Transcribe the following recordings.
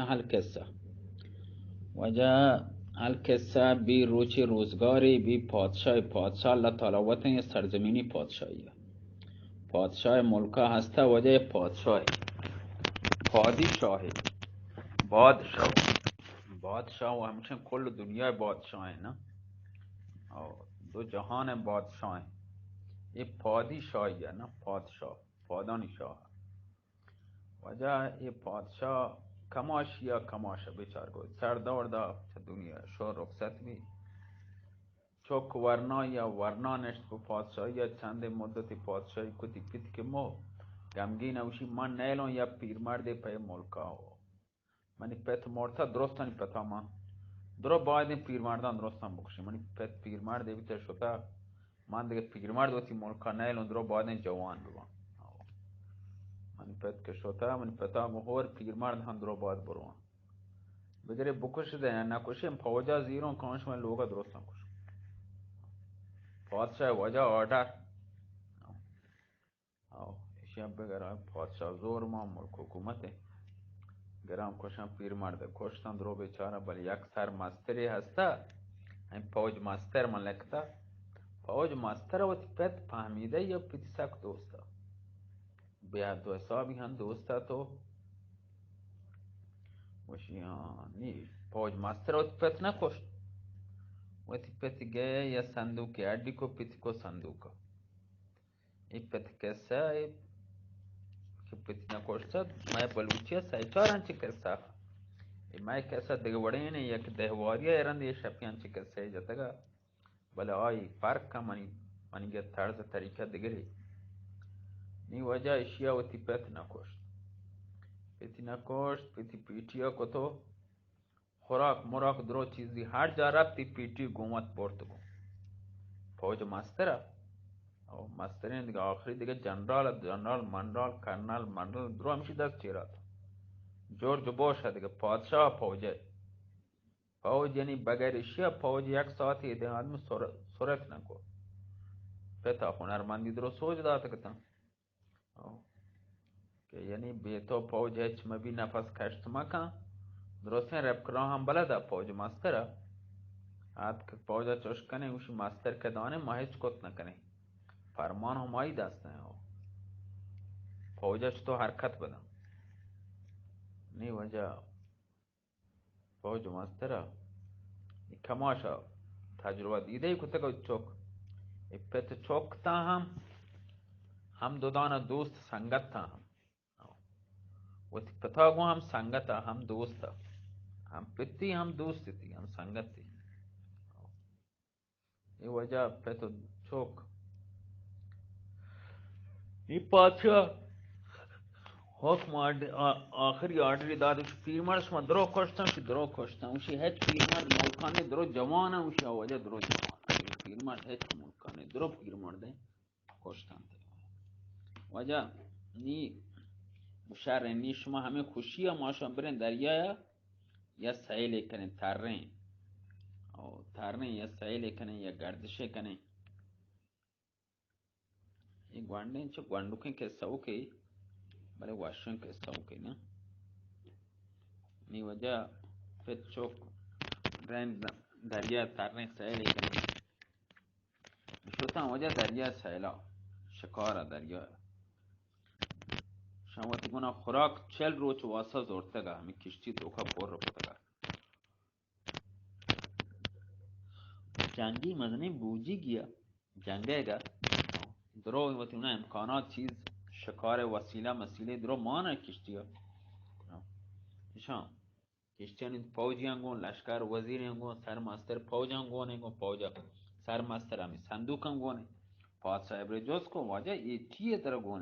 القصہ۔ واجہ، القصہ بی روچی روزگاری بی پادشاہ، پادشاہ اللہ تعالی وتیں سرزمینی پادشاہی۔ پادشاہ ملکہ ہستہ واجہ پادشاہ، پادی شاہ، بادشاہ، بادشاہ و ہمچن کل دنیا بادشاہ ہیں نا۔ او، دو جہان بادشاہ ہیں۔ یہ پادی شاہی ہے نا، پادشاہ، پادانی شاہ۔ واجہ اے پادشاہ کماشی ءَ کماش ءَ بچار گوشت، سر دور دا چہ دنیا شو رخصت بی۔ چک ورنا یا ورنا نشت پہ پادشاہی ءَ، چندے مدتی پادشاہی کتی، پت کہ مو گمگین اوشی، من نیلوں یا پیرمردے پہ ملکا ہو۔ منی پت مرتا، درستانی پتا من درو بایدیں پیرمردان درستان بکشی۔ منی پت پیرمردے بیتہ شتا، من دگہ پیرمرد وتی ملکا نیلوں، درو بایدیں جوان بباں۔ منی پت کہ شتا، منی پتا گوں ہور پیرمرد ہم درو باید برواں۔ بگرے بکش دے، نہ کشے پوجا زیروں، کان شما لوگا درستان کش۔ پادشاہ واجہ آرڈر۔ او، ایشی ءَ بگر پادشاہ زور ما ملک حکومت ءَ گرام کشاں، پیرمرد کشتاں، درو بیچارہ، بلے یک سر مسترے ہستا، این پوج مستر من لکھتا، پوج مستر وتی پت فہمیدہ یا پتی سک دوستا، بے حد و حسابی ہم دوستا تو وشی ہاں نی، پوج مستر وتی پت نہ کشت، وتی پت گئے یا صندوق اڈی کو، پتی کو صندوق۔ اے پت قصہ اے کہ پتی نہ کشتہ، مئے بلوچی ءَ سئے چار انچیں قصہ۔ اے مئے قصہ دگہ وڑیں نے، یک دہواری ءَ رند اے شپی انچیں قصہ جتگا۔ بلے آئی فرق ءَ منی، منی گہ طرز طریقہ دگرے۔ نی وجہ اشیا وتی پت نہ کشت۔ پتی نہ کشت، پتی پیٹی ءَ کتو۔ خوراک مراک درو چیزی ہر جا رپتی پیٹی گوں وت برت گوں۔ فوج مستر ءَ، او مستریں دگہ آخری دگہ جنرال، جنرال منرال، کرنل منرال درو ہمشی دست چیر ات۔ جورج بوش ءَ دگہ پادشاہ فوج ءَ۔ فوج یعنی بغیر اشیا فوج یک ساعتی دے آدم سر-، سرت نہ کو۔ پتا ہنرمندی درو سوج دات کتاں۔ او۔ کہ یعنی بے تو پوج ہچ مبی، نفس کشت مکن۔ درستیں رپکراں ہم بلد ءَ پوج مستر ءَ۔ آتک پوج ءَ چوش کنے، گوشی مستر کہ دانے ما ہچ کت نہ کنیں۔ فرمان ہمائی دست ءَ او۔ پوج ءَ چتو حرکت بدن۔ نی وجہ فوج مستر ءَ اے کماش ءَ تجربہ دیدہ کتگ ءُ چک، اے پت چک تاں ہم، ہم دودان ءَ دوست سنگت تاں ہم۔ وتی پتا گوں ہم سنگت ءَ ہم دوست ءَ، ہم پتی ہم دوست تی، ہم سنگت تی۔ اے وجہ پت ءُ چک۔ اے پادشاہ حکم آرڈ-، آ-، آخری آرڈری دات، اش پیرمرد شما درو کشتن، اش درو کشتن، اش ہچ پیرمرد ملکانی درو جوان، اش وجہ درو جوان۔ پیرمرد ہچ ملکانی درو پیرمرد کشتن۔ وجہ نی شر نی، شما ہمیں خوشی ءَ ما شما بریں دریا ءَ یا سیلے کنیں، تریں۔ او تریں یا سیلے کنیں یا گردشے کنیں۔ اے گوانڈیں چو گوانڈوکیں قصہ اوکے، بلے وشیں قصہ اوکے نا۔ نی وجہ پت چک رند دریا تریں سیلے کنیں۔ شتاں وجہ دریا سیلا، شکار ءَ دریا۔ شاں وتی گنا خوراک چل روچ واسطہ زورتگ ءَ، ہمیں کشتی توکا پر کتگ ءَ۔ جنگی مزنیں بوجی گیا، جنگے گا۔ درو وتی گنا امکانات چیز، شکار وسیلہ مسیلے درو مان ءَ کشتی ءَ۔ ایشاں کشتیانی پوجیاں گوں، لشکر وزیریاں گوں، سرمستر پوجاں گوں، گوں پوجا سرمستر ہمیں صندوقاں گوں۔ پادشاہ ابرے جست کو، واجہ اے چیئے ترا گوں؟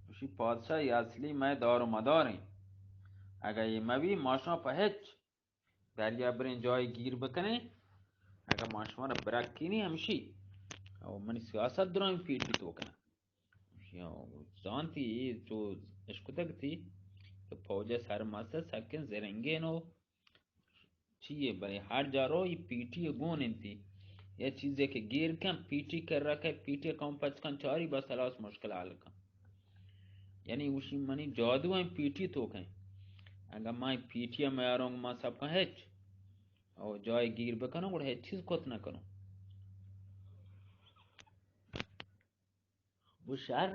گوشی پادشاہ اے اصلی مئے دار و مدار ہیں۔ اگہ اے مبی ما شما پہ ہچ دریا بریں جاہے گیر بکنیں۔ اگہ ما شما را برکینی ہمشی، او منی سیاست درائیں پیٹی تو کناں۔ زانتی اے چو اشکتگ تی کہ پوج ءِ سرمستر سکیں زرنگیں و چیے، بلے ہر جا رو اے پیٹی ءَ گون انتی۔ یا چیزے کہ گیر کن، پیٹی کر رکھے، پیٹی کم پچ کن، چاری بس خلاص مشکل حل کن۔ یعنی گوشی منی جادو ہیں پیٹی توک ہیں۔ اگاں ما پی ٹی ایم ءَ آروں، ما سب کن ہچ، او جای گیر بکنوں، گڑا ہچ چیز کت نہ کنوں۔ وہ شر،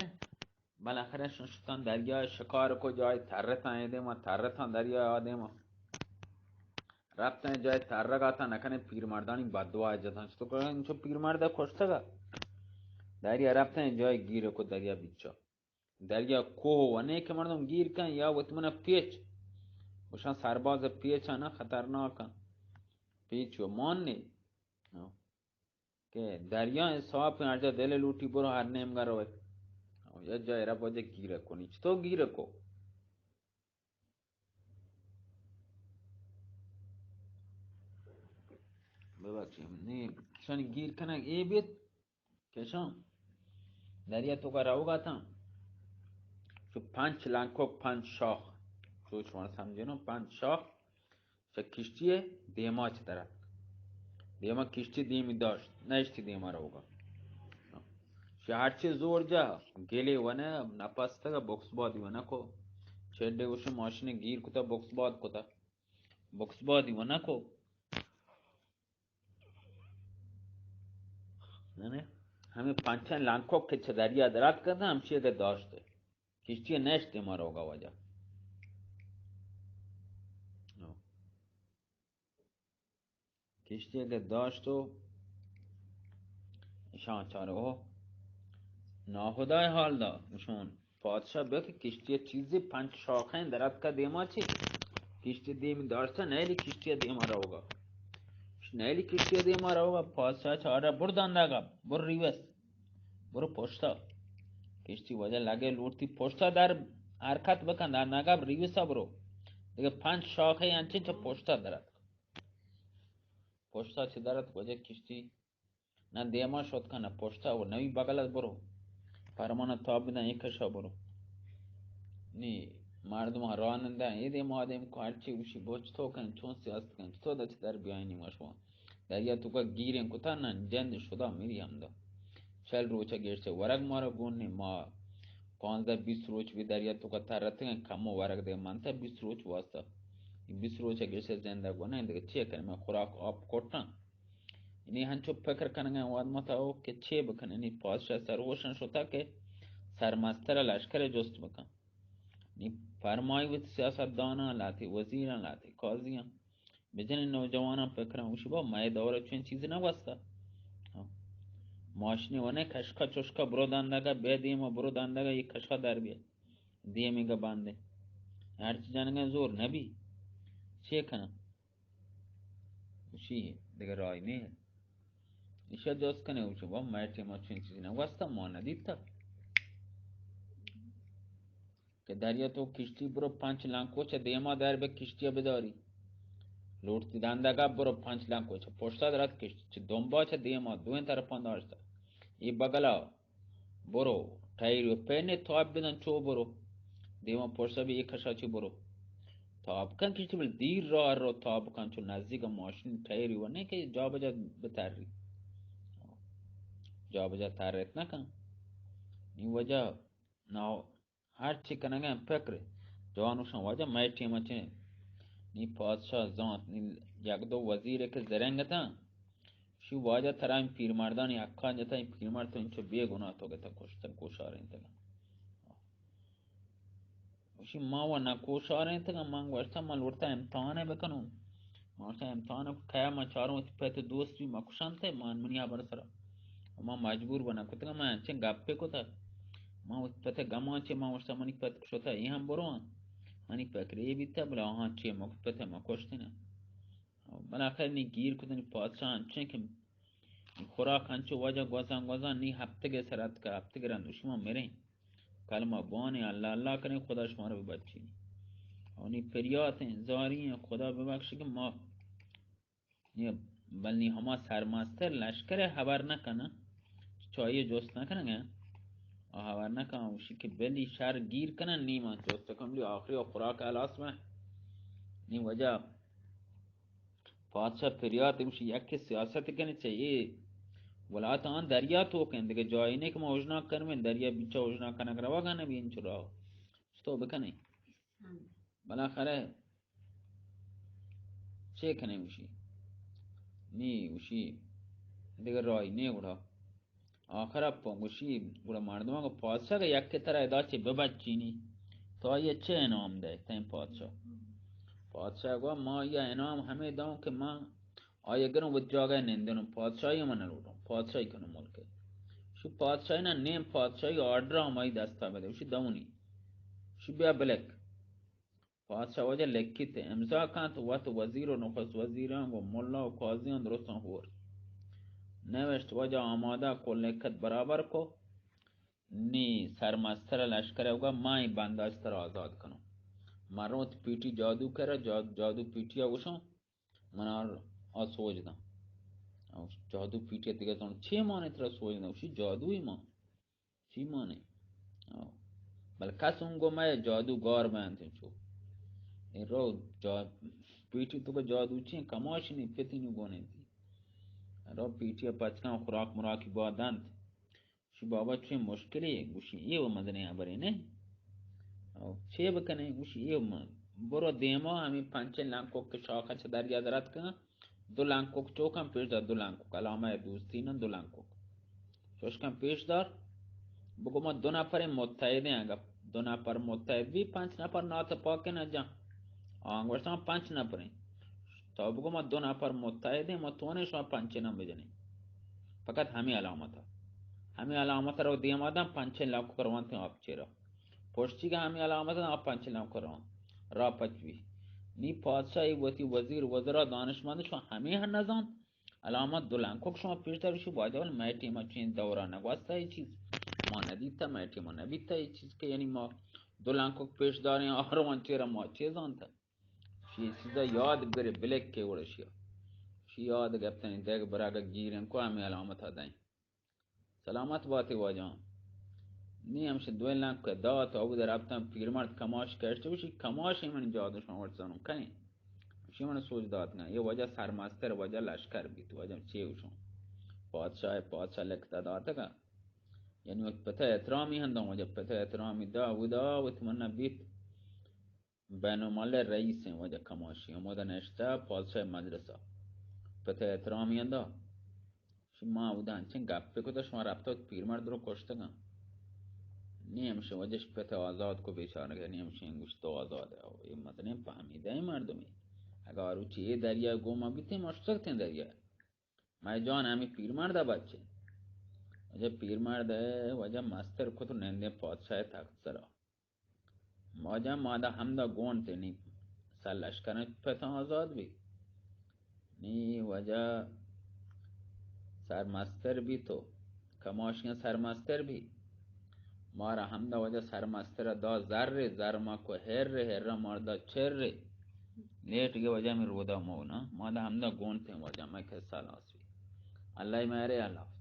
بالاخرہ شن شتاں دریا شکار کو، جای ترتاں اے دیما، ترتاں دریا آ دیما۔ رفتاں جای ترگ آتاں، نکنے پیرمردانی بددعا جتاں۔ چطور کہ انچو پیرمرد کشتگا۔ دریا رفتاں جای گیر کو، دریا بیچا۔ دریا کوہ و نے کہ مردم گیر کن، یا وت منا پیچ۔ گوشاں سرباز پیچ نا خطرناک۔ پیچ و مان نے۔ کہ دریا انصاف، ہر جا دل لوٹی برو، ہر نیمگا روئے۔ یا جای رب وجہ گیر کنی۔ چطور گیر کو؟ ببخشید، نی شانی گیر کنگ اے بیت کہ شان دریا توکا روگا تاں، چو پنچ لنکوک پنچ شاخ، چو شما سمجھنو، پنچ شاخ چہ کشتی دیما چہ درات۔ دیما کشتی دیمی داشت، نشتی دیما روگا۔ شی ہرچی زور جا، گلے ونہ، نپستگا بکس بادی ونہ کو۔ چڈے گوشے ماشین گیر کتا، بکس باد کتا۔ بکس بادی ونہ کو۔ نہ، نہ۔ ہمیں پنچیں لانکوک کہ چہ دریا درات کرنا، ہمشی اگہ داشت۔ کشتی نشت دیما روگا وجہ۔ نو۔ کشتی اگہ داشت و شان چارو ناخدای حال دا، گوشون۔ پادشاہ بیا کہ کشتی چیزی پنچ شاخیں دراتکا دیما چی؟ کشتی دیم داشتہ، نیلی کشتی دیما روگا۔ نیلی کشتی دیما روگا، پادشاہ چارا بر دندگا، بر ریوس، برو پشتا۔ کشتی وجہ لگے لوٹتی پشتا در حرکت بکن، دندگا ریوسا برو۔ دیگه پنچ شاخه انچین چه پشتا درات۔ پشتا چه درات وجہ کشتی نہ دیما شت کن، نہ پشتا و نوی بغل ات برو۔ پرمانا تاب بدن، یک کشا برو۔ نی مردم رانندہ اے دیما دیم کو، ہرچی گوشی بچ تو کن، چون سیاست کن، تو دچ در بیاینی مشوا۔ دریا توکا گیریں کتا نہ، جند شدا میری ہمدا۔ چل روچا گیشتے ورگ مارا گون نی، ما پانزدہ بیست روچ بھی دریا توکا ترتگیں، کمو ورگ دے منتا بیست روچ واسطہ۔ بیست روچا گیشتے زندگ و نہ، دیگه چی کن، من خوراک آپ کٹاں۔ نی ہنچو پکر کنگا واد متا او کہ چے بکن۔ نی پادشاہ سرگوشن شتا کہ سرمستر لشکر جست بکن۔ نی فرمائی وت سیاست داناں، لاتی وزیراں، لاتی قاضیاں، بجن نوجواناں پکراں، گوشی با مئے دور چون چیز نہ گوستا۔ ہاں۔ ماشنی ونے کشکا چشکا برو دندگا، بے دیما برو دندگا، یہ کشا در بیا۔ دیمی گا باندے۔ ہرچی جنگا زور نبی۔ چے کناں؟ گوشی دگہ راہی نہ۔ ایشا جست کنے، گوشی با مئے ٹیما چون چیزی نہ گوستا، ما نہ دیتا کہ دریا تو کشتی برو پنچ لانکو چہ دیما در بہ کشتی بداری۔ لوٹتی دندگا برو پنچ لانکو چہ پشتا درات، کشتی چہ دنبا چہ دیما دوئیں طرفاں داشتا۔ ای بگلا برو، ٹائر و پینے تاب بدن چو برو۔ دیما پرسا بی یک کشا چی برو۔ تاب کن کشتی بل دیر راہ رو تاب کن، چو نزدیک ماشین ٹائری و نہیں کہ جا بجا بتری۔ جا بجا ترت نہ کن۔ نی وجہ نہ ہر چی کنگا پکر۔ جوانوشان وجہ مئے ٹیم چے۔ نی پادشاہ زانت، نی یک دو وزیر کہ زرنگ تاں۔ شی واجہ ترا این پیرمردانی حقا جتا، این پیرمرد تو انچو بے گناہ تو گتا کشتگ، کوشارینتگ۔ شی ما و نہ کوشارینتگ، من گوشتا من لوٹتا امتحانے بکنوں۔ ما گوشتا امتحان کیا، ما چاروں وتی پت دوست بھی مکشنت، من منی حبر سرا۔ ما مجبور بنا کتگ، من انچیں گپے کتا۔ ما وتی پت گمان چے، ما گوشتا منی پت کشتا، یہ ہم برو ہاں۔ منی پکرے بیتا، بلا ہاں چے مک پت مکشتنا۔ بالاخر نی گیر کتنی پادشاہ انچیں کہ خوراک انچو واجہ گوزان گوزان نی ہفتگے سر اتکا، ہفتگے رند شما مریں۔ کلمہ بوانیں، اللہ اللہ کنیں، خدا شما رو بچینی۔ او نی پریاتیں، زاری ہیں، خدا ببخش کہ ما نی، بل نی ہما سرمستر لشکر حبر نہ کناں، چاہیے جست نہ کنگا۔ آ حبر نہ کناں، اوشی کہ بلی شر گیر کنن، نی من جست کم لی آخری و خوراک حلاس میں۔ نی وجہ پادشاہ پریات، اوشی یک سیاست کنے چاہیے۔ ولات آن دریا تو کن، دیگه جایی نہیں کہ ما اجنا کرمیں، دریا بیچا اجنا کنگ روا گا نبی انچو راو۔ تو بکنی۔ ہم۔ بالاخرہ چے کنیں گوشی؟ نی گوشی، دگہ راہی نے گڑا۔ آخر ءَ پہ گوشی، گڑا مردماں گو پادشاہ کہ یکے ترا ادا چہ ببچینی، تو آئی ءَ چے انعام دئے؟ تئیں پادشاہ۔ پادشاہ گو، ما آئی ءَ انعام ہمے داں کہ ما آئی ءَ گروں وت جاگہ ءَ نندنوں، پادشاہی من نہ لوٹوں، پادشاہی کنوں ملک ءَ۔ شو پادشاہی نہ، نیم پادشاہی آرڈر ہمائی دستا بدے، شو دونی، شو بیا بلک۔ پادشاہ واجہ لکھت امضا کنت، وت وزیر و نخست وزیراں گوں ملا و قاضیاں درستاں ہور۔ نوشت واجہ آمادہ کو، لکھت برابر کو، نی سرمستر لشکر ءَ گا، ما ایں بنداش ترا آزاد کنوں۔ من روت پیٹی جادو کرا، جا-، جادو پیٹی ءَ گوشوں، من آ سوج داں۔ جادو پیٹی ءَ دگہ زانت چے مانے ترا سوج داں، گوشی جادوئی مان۔ چی مانے؟ آو۔ بل کس اوں گو مئے جادوگار بینت انچو۔ اے رو جا-، پیٹی تو کہ جادو چین کماش نی پتی نو گونے تی۔ رو پیٹی ءَ پچکاں خوراک مراکی با دنت۔ شی بابا چویں مشکلی؟ گوشی اے و مزنیں ہبرے نہ۔ آو۔ چے بکنے؟ گوشی اے و من-، برو دیما ہمیں پنچیں لنکوک کہ شاخ چہ دریا درت کن۔ دو لنکوک چوکاں پیش دار، دو لنکوک، علامہ دوستی نہ دو لنکوک۔ چوشکاں پیش دار، بگو ما دو نفر متحدیں، اگا دو نفر متحد بی، پنچ نفر ناتپاکیں نہ جان۔ آں گوشتاں پنچ نفریں۔ تو بگو ما دو نفر متحدیں، ما تونے شما پنچیں نم بجنیں۔ فقط ہمیں علامت ءَ۔ ہمیں علامت ءَ رو دیما داں، پنچیں لنکوک روانتیں آپ چیرا۔ پشتی کہ ہمیں علامت ءَ آپ پنچیں لنکوک روان۔ را پچ بی۔ نی پادشاہی وتی وزیر وزرا دانشمند شما ہمیں ہن نزانت۔ علامت دو لنکوک شما پیش دار، شو واجہ، بل مئے ٹیما چین دورا نگوستا اے چیز۔ ما ندیتا، مئے ٹیما نبیتا اے چیز کہ یعنی ما دو لنکوک پیش داریں، آروان چیرا ما چے زانتا۔ شی چیزا یاد بگرے، بلک کے وڑا شیا۔ شی یاد گپتنی دیگ براگا گیرن کو ہمیں علامت ءَ دائیں۔ سلامت باتے واجہ۔ نی ہمش دوئیں لنکوک دات، او در رپتن پیرمرد کماش کشت، گوشی کماش من جادو شما وٹ زانوں کئیں۔ شی من سوج دات نہ، یہ واجہ سرمستر، واجہ لشکر بیت، واجہ چے گوشوں۔ پادشاہ، پادشاہ لکھتا داتگا۔ یعنی وت پتہ احترامی ہنداں، واجہ پتہ احترامی دا، ودا وت من بیت۔ بین الملل رئیس ایں واجہ کماشی، ہمودا نشتہ پادشاہ مجلسا۔ پتہ احترامی ہندا۔ شما اودا انچیں گپے کتا، شما رپتا وت پیرمرد رو کشتگاں۔ نی ہمشی واجہ شی پتہ آزاد کو بیچارگے، نی ہمشی گوشت تو آزاد ئے۔ او اے مزنیں پہمیدہ ایں مردمے۔ اگاں آ روچی اے دریا گوما بیتیں، ما شتگتیں دریا۔ مئے جان ہمے پیرمرد ءَ بچے۔ واجہ پیرمرد ءَ واجہ مستر کت و نندیں پادشاہ ءِ تخت سرا۔ واجہ مادا ہمدا گون تنی سر لشکر پتاں آزاد بی۔ نی واجہ سرمستر بی تو، کماشیاں سرمستر بی۔ مارا ہمدا واجہ سرمستر دا زر، زر ما کو ہر، ہر مار دا چر۔ لیٹ گے واجہ من رودا مونا، مادا ہمدا گون تن واجہ، مئے قصہ لاس بی۔ اللہ مہرے، اللہ حافظ۔